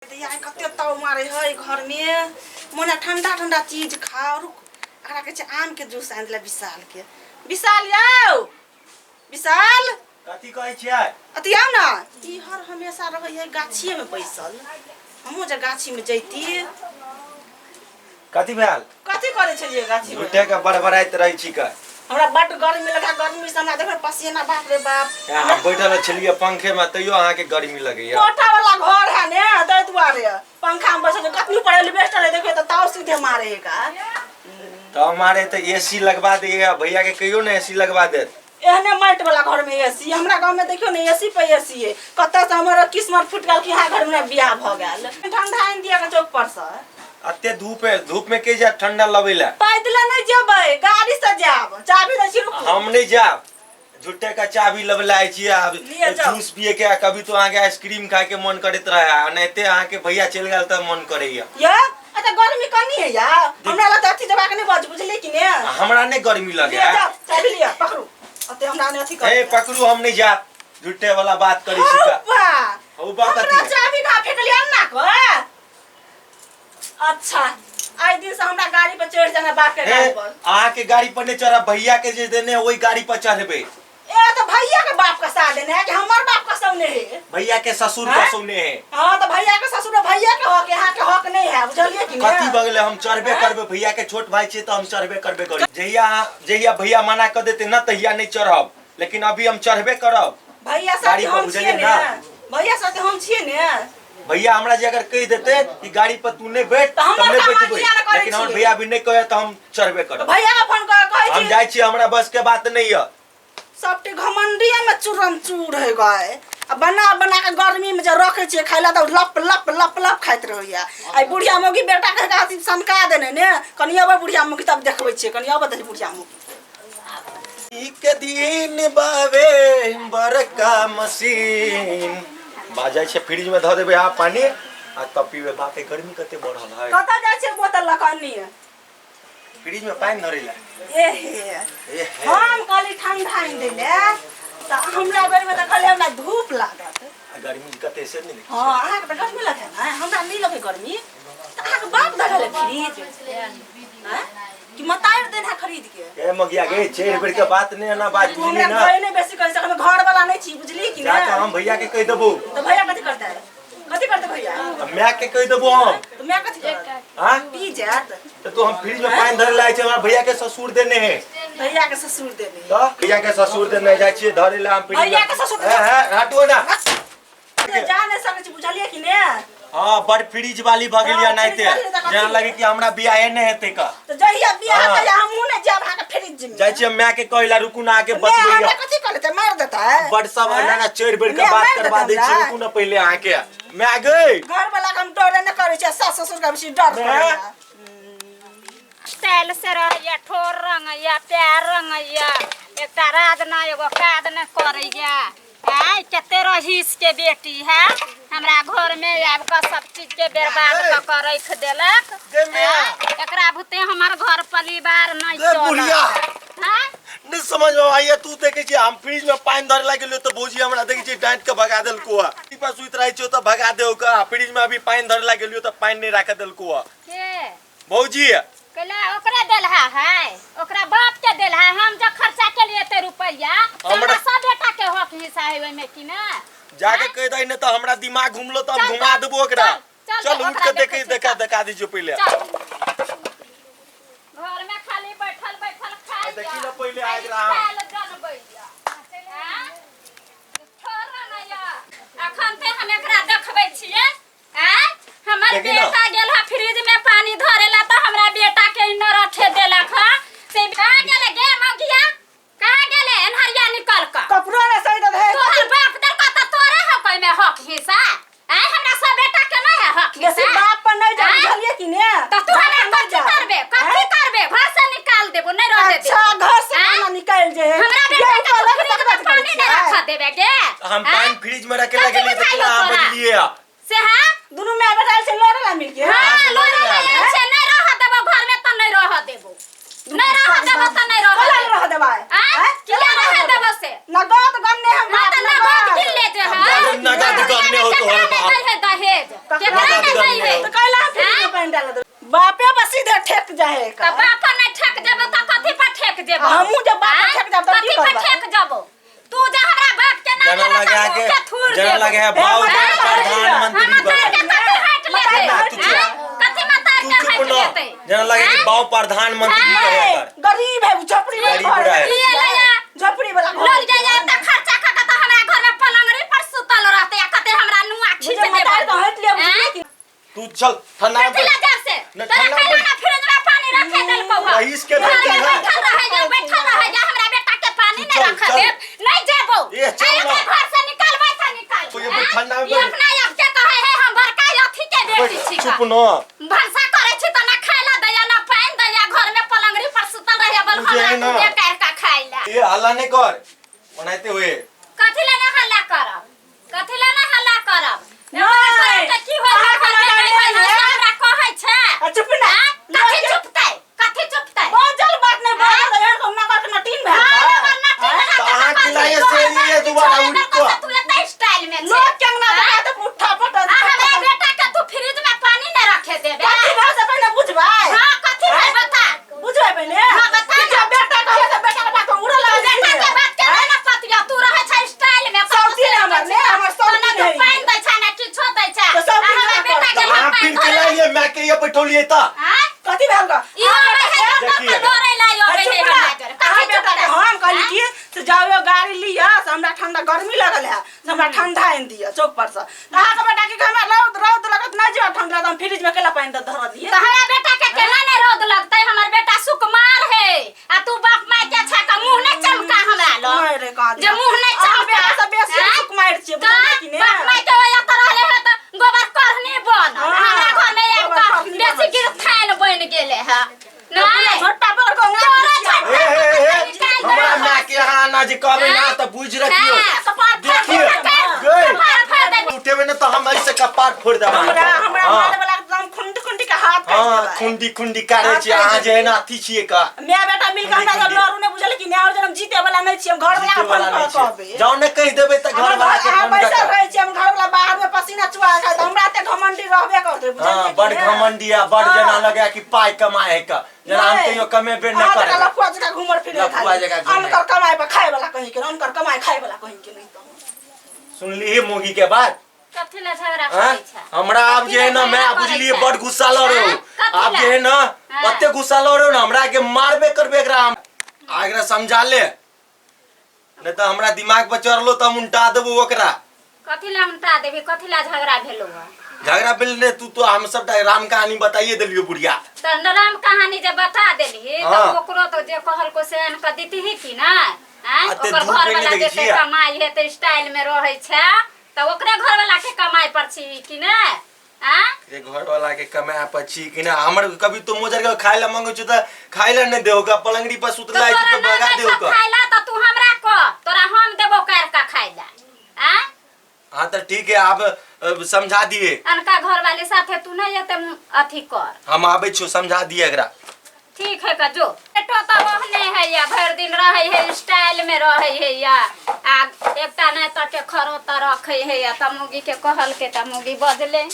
दैया कते ताव मारे है घर में मोने ठंडा ठंडा चीज खाओ। रुक, एकरा कहै छै आम के जूस आनि देला विशाल के। विशाल यौ, विशाल कथी कहै छियै? अथी आउ ने। ई हर हमेशा रहै है गाछिए में बैसल। हमहूँ जे गाछी में जैती। कथी भेल? कथी करै छलियै गाछी में? झूठे के बड़बड़ाइत रहै छी के। हमरा बड्ड गर्मी लगा, गर्मी से हमरा देखो पसीना, बाप रे बाप। अहाँ बैठल छलियै पंखे में तैयो अहाँके गर्मी लगैया। कोठा वाला घर है ने, ताहि दुआरे पंखा में बैसल। कतनी पर एलिवेस्टर है देखो तो ताव सीधे मारेगा। तऽ हमारे तऽ एसी लगवा दैया, भैया के कहियो ने एसी लगवा देत। एहने माटि वाला घर में एसी? हमरा गाँव में देखियो ने एसी पे एसी है। कतऽ से हमर किस्मत फूटि गेल कि यहाँ घर में बियाह भऽ गेल। ठंडा आनि दिअ चौक पर से। अते धूप है, धूप में के जायत ठंडा लबै ला? पैदले नहि जेबै, गाड़ी से जायब। चाबी दै छी, रुकू। हम नहि जायब। झूठे का चाबी लबै ला आयल छियै आब। लिए जाउ। जूस पिए के आ कभी तो अहाँके आइसक्रीम खाय के मन करैत रहे आ एनाहिते अहाँके भैया चलि गेल तऽ मन करैया। ये अच्छा गर्मी कनी है यार, हमरा लग अथी जबाक नहि बज, बुझलियै कि ने? आ हमरा नहि गर्मी लगे। लिए जाउ, चाबी लिअ, पकड़ू। ओते हमरा नहि अथी हे कर। पकड़ू, हम नहि जायब। झूठे वाला बात करै छी का। बा हौ बा, कथी? हमरा चाबी कहाँ फेकलियै अन्ना को? अच्छा, आइ दिन से हमरा गाड़ी पर चढ़ जाना, बाप के हे गाड़ी पर। अहाँके गाड़ी पर नहि चढ़ब, भैया के जे देने है, ओहि गाड़ी पर चढ़बै। ए तो भैया के बाप कसा देने है कि हमर बाप कसौने है? भैया के ससुर हैं? कसौने है। हाँ तो भैया के ससुर भैया के हक, यहाँ के हक नहीं है, बुझलिए कि कथी नहीं? बगले हम चढ़बे हैं? करबै, भैया के छोट भाई छियै तऽ हम चढ़बे करबे करी। जहिया जहिया भैया मना कर देते न तहिया नहीं चढ़ब, लेकिन अभी हम चढ़बे करब। भैया साथे गाड़ी पर हम छियै बुझलियै ने? ना? भैया साथे हम छियै ने? भैया हमरा जे अगर कहि देते कि गाड़ी पर तू नहीं बैठ तऽ हमर तऽ हम नहीं सामान बैठबै, किया ने करै लेकिन हमर छियै? भैया अभी नहीं कहे तऽ हम चढ़बे तऽ करब। भैया के फोन कर कहै हम छी। जाइ छी, हमरा बस के बात नहीं है। सबटे घमंडिये में चूरम चूर है गए। आ बना बना के गर्मी में जे रखे छियै खाइ ला तऽ लप लप लप लप खाइत रहैया। आ बुढ़िया मौगी बेटा के अथी सनका देने ने। कनि अबै बुढ़िया मौगी तब देखबै छियै। कनि अबै दही बुढ़िया मौगी। एक दिन बाबे बड़का मशीन बाजै छै, फ्रिज में धऽ देबै अहाँ पानी आ तब पीबै। बाप रे, गर्मी कते बढ़ल है। कतऽ जाइ छियै बोतल लऽ कऽ अन्नी? फ्रिज में पानि धरै ला। ए हे। ए हे। हम कहली ठंडा आनि दै ले तऽ हमरा बेरमे तऽ कहली हमरा धूप लागत। आ गर्मी कते से नहि देखै हँ, अहाँके तऽ गर्मी लगे ने, हमरा नहि लगे गर्मी। तऽ अहाँके बाप धरल है फ्रिज आँय? कि मतारि देने है खरीद के? ए मगिया गे, चढ़ बेर के बात नहि एना बाज। तू बुझली हमरा ना? घर नहि बेसी कहि सकै, हम घर वाला नहि छी, बुझली कि जा ने? कऽ हम भैया के कहि देबो। तऽ भैया कथी करतै? कथी करतै भैया? आ my के कहि देबो हम। तऽ माय कथी करत? हाँ पी जायत। तऽ तू हम फ्रिज में पानि धरे लाय छै, हमरा भैया के ससुर देने है। भैया के ससुर देने? तऽ भैया के ससुर देने, जाइ छियै धरे ला हम फ्रिज में। भैया के ससुर- हे हे, हटो ना। जा नहि सकै छी, बुझलियै कि ने? हाँ, बड़ फ्रिज वाली भऽ गेलियै। हाँ, एनाहिते फ्रिज वाली तऽ कथी? जेना लगे कि हमरा बियाहे नहि हेतै का। तऽ जहिया बियाह हाँ। तहिया हमहूँ नहि जायब अहाँके फ्रिज में। जाइ छियै माय के कहै ला, रुकू ना, आके माय बतबै। हमरा कथी करतै? मारि देतै? बड़ सब आँय? एना ना चढ़ बैठ के माय बात मारि करवा देतै दै छी। हमरा? रुकू ना पहिले अहाँके माय गई। घर वाला के हम डरे नहि करै छियै, सास ससुर के बेसी डर माय? करैया। स्टाइल से रहैया, ठोर रंगैया, पैर रंगैया, एकटा राज ना एगो काज नहि करैया। आँय, कते रहीस के बेटी है, हमरा घर में आबि कऽ सब चीज के बर्बाद कऽ कऽ राखि देलक। गे माय। आँय, एकरा भूते हमर घर परिवार नहि गे बुढ़िया। चलत। आँय? नहीं समझ में आइए, तू देखे छी हम फ्रिज में पानी धरे लाग गेलियो तऽ भौजी हमरा देखे छी डांट के भगा देलको है। ई पर सुति रहै छियो तऽ भगा देहो का। फ्रिज में अभी पानी धरे लाग गेलियो तऽ पानी नहीं राखे देलको है। के? भौजी। कैला ओकरे देलहा है? ओकरा बाप के देलहा। हम जब खर्चा के लिए ते रुपैया तऽ हमरा सब बेटा के हक हिस्सा है ओहिमे कि ना? जाके कह दही ने तऽ हमरा दिमाग घुमलो तऽ हम चल, घुमा चल, देबो ओकरा। चल, चल, उठ ओकरा के देखै देखे छी, देखा चल। देखा दीजिए पहिले। चल, घर में खाली बैठल बैठल खाइ। देखी ना पहिले आबि रहा हम। जनबैया आँय? छोड़ ना या। अखन ते हम एकरा देखबै छियै। आँय? हमर देखी ना। बेटा गेल हा फ्रिज में पानी धरे ला तऽ हमरा बेटा के न रखे देलक हा। से कहाँ गेले गे मगिया? कहाँ गेले एन्हरिया निकल कऽ? कपड़ो नहि सही दे है। तोहर बाप देलकौ तऽ तोरे हक ओहिमे हक हिस्सा। आँय, हमरा सब बेटा के नहीं है हक बेसी हिस्सा? बाप पर नहि जा। आँय? बुझलियै कि ने? तऽ तू बाप हमरा पर नहि कथी जा। करबे? कथी आँय? करबे? घर से निकाल देबो, नहीं रहे अच्छा, देबो। घर से आँय? केना निकलि जे है? हमरा जे बेटा के ऊपर तू लग फ्रिज सकबे में करै पानी नहीं छियै। रख देबे गे। हम आँय? पानी फ्रिज में रखे कथी लगे तऽ बुझाइलो केना अहाँ तोरा? बजलियै है? से हाँ? दुनू माय बेटा आयल छै लड़े ला मिलके। हाँ, लड़े ला आयल छै। नहीं रह देबो घर में तऽ नहीं रह देबो, नहीं रह देबो तऽ नहीं रह कला देबो। रह देबै? आँय? किया रह देबो से? नगद गन्ने हम हाँ तऽ नगद गिन ले जे है। नगद गन्ने हो तोहर बाप। दहेज। ककरा केकरा नहीं है तो कैला हम फ्रिज में पानी डाल दे बापे पर सीधे ठेक जाए त बाप नहीं ठेक देबो त कथी पर ठेक देबो हमहूँ जब बाप पर ठेक जाब त की कथी पर करबै? ठेक जाबो तू जे हमरा बाप के नाम जना लेबे लगे त के मुँह के थूर जना देबो लगे है बाऊ ए, प्रधानमंत्री हम बन तार के कथी हट लेते ना, तू चुप। आँय? कथी में तार तू के चुप हट न लेते जना लगे कि आँय? बाऊ प्रधानमंत्री हाँ। रहे कर गरीब है उ झोपड़ी वाला गरीब घर रहे। लिए लया झोपड़ी वाला घर लोग जे जाए त खर्चा क के त हमरा घर में पलंगरी पर सुतल रहते आ कते हमरा नुआ खींच बुझे देबो मतार तो हट लिया बुझे कि तू चल ठंडा में कथी ला जाब से न, तोरा ठंडा कैला में- ना फ्रिज में पानी रखे देलकौ हँ। रईस के घर बेटी में है। बैठल रहे जा बैठल रहे जा हमरा बेटा के पानी तू नहीं चल, रखे चल। देब नहीं जेबो ए, चल आ, ना। एके घर से निकालबै त निकाल तू ये आँय? ठंडा में ई अपना आप के कहे है हम बड़का अथी के बेटी छी चुप न भनसा करे छी त ना खाइला दैया ना पानि दैया घर में पलंगरी पर सुतल रहे बल तू जे हमरा है ना। दूधे काढ़ि के खाइला ए हल्ला नहीं कर ओनाहिते हुए कथी ला ना हल्ला करब कथी ला ना हल्ला करब नहीं। एकर के की होय अहाँ घर में के नहीं होय नहीं है। हमरा कहै छै आ चुप ना आँय? कथी चुपतै कथी चुपतै बाजल बात नहीं बाजल एहन को ना कर के नटीन भेल हाँ, एकर नटीन आँय? भेल। तऽ अहाँ खिलाइए से लिए दोबारा छोड़े उठि देलकौ कऽ। से तू एते स्टाइल में छे। लोग के अंगना आँय? बना दे पुट्ठा पट आ हमरा बेटा के तू फ्रिज में पानी नहीं रखे देबे कथी भाषा से पहले बुझबै हाँ कथी भाई बता बुझबै पहले हाँ, बता कि ना। जब बेटा कहले त बेटा के बात उड़े तू लगे बेटा के बात के ना पतिया तू रहे छै स्टाइल में सौतीन हमर ने, हमर सौतीन ना तू है। पानि दै छै ना किछो दै छै तऽ सौतीन आ हमरा ना बेटा के तऽ अहाँ पानि फिर धरे खिलाइए मैं के ये बैठौलिए तऽ आँय? कथी भेल ग ई आबै है देखिए। डॉक्टर डरे ला आबै है हमरा जरे। अहाँ कथी बेटा के चुपतै? हम कहली कि से जाओ गाड़ी लिअ से हमरा ठंडा गर्मी लगल है से हमरा ठंडा आनि दिअ चौक पर से तऽ अहाँके बेटा के हमरा रौद रौद लगत नहि जेबा ठंडा तऽ हम फ्रिज में केला पानि दऽ धर दिए तऽ हमरा बेटा के केना नहि रौद लगतै हमर बेटा सुकुमार है आ तू बाप माय के छा के मुंह नहि चमका हमरा लग नहि रे कहाँ जे मुंह नहि अहाँ चमका बेटा से बेसी आँय? सुकुमार छियै बुझलियै कि तऽ ने बाप माय के ओया तऽ रहले है तऽ गोबर करनी बनल हाँ, हमरा घर में आबि गोबर कऽ करनी बेसी बनल। गिरथान बनि गेले है नहि झोटा पकड़ कऽ अंगना तोरा घुसिया। झोंटा ए हे हे निकाल दे। हमरा माय के अहाँ ना जे कहबै ना तऽ बुझि रखियौ हाँ, कपार फाड़ देखिए दे, गई कपार फाड़ दे। उठेबै ने तऽ हम ऐसे कपार फोड़ि देब हमरा हमरा हाँ। मारे वाला एकदम खुंडी खुंडी के हाथ काटि हाँ देबै। खुंडी खुंडी काटै हाथ छी अहाँ काटि जे है ना अथी छियै का माय बेटा मिल के हमरा खुंडी। लड़ू नहि बुझल कि माय और जनम जीते वाला नहीं छियै हम घर वाला जीते के वाला फोन नहि कऽ कहबै छियै जाउ ने कहि देबै तऽ घर हमर वाला घर के अहाँ फोन कऽ बैसल कऽ रहै छियै हम घर वाला बाहर में पसीना चुआ खाय तऽ हमरा एते घमंडी रहबे करतै बुझलियै हाँ कि बड़ ने? घमंडी आ बड़ हाँ। जेना लगे कि पाइ कमाए है का जेना हम नहि। कहियो कमेबे नहि अहाँ तऽ करबै लफुआ जकाँ घूमल फिरै लफुआ खाली। जकाँ घूमै। अनकर कमाइ पर खाय वाला कहीं के अनकर कमाइ खाय वाला कहीं के नहीं तऽ सुनली मोगी के बात कथी ला झगड़ा हाँ? करै छै हमरा आब जे है ना मैं बुझलिए बड़ गुस्सा लड़ हाँ? कथी आब जे है ना हाँ। कते गुस्सा लड़ ना हमरा के मारबे करबे एकरा हम आ एकरा समझा ले नहीं तो हमरा दिमाग पर चढ़लो तो हम उल्टा देबो ओकरा कथी ला उल्टा देबी कथी ला झगड़ा भेलो है झगड़ा भेल ने तू तो हम सबटा राम कहानी बताइए देलियो बुढ़िया तऽ राम कहानी जे बता देलही हाँ। तऽ ओकरो तऽ जे कहलको से आनि कऽ दितही कि नहि आँय? अते ओकर धूप घर में नहि वाला देखै जते छियै। कमाइ है तऽ स्टाइल में रहै छै तऽ ओकरे घर वाला के कमाइ पर छी कि नहि आँय? रे घर वाला के कमाए पर छी कि ना हमर कभी तो मोजर के खाय ला मांगै छी त खाय ला नहीं देहो का पलंगड़ी पर तऽ सुतला है तोरा तो नहि भगा दै देहो छौ का खाय ला तऽ तू हमरा कह तोरा हम देबो काढ़ि कऽ खाय ला आँय? हाँ तो ठीक है आप समझा दिए अनका घर वाले साथे तू नहीं एते अथी कर हम आबै छियो समझा दिए एकरा ठीक है का जो बेटो तऽ ओहने है या भरि दिन रहै है स्टाइल में रहै है या आ एकटा नहि तऽ के खरो तऽ रखै है या तऽ मौगी के कहलकै तऽ मौगी बजलै।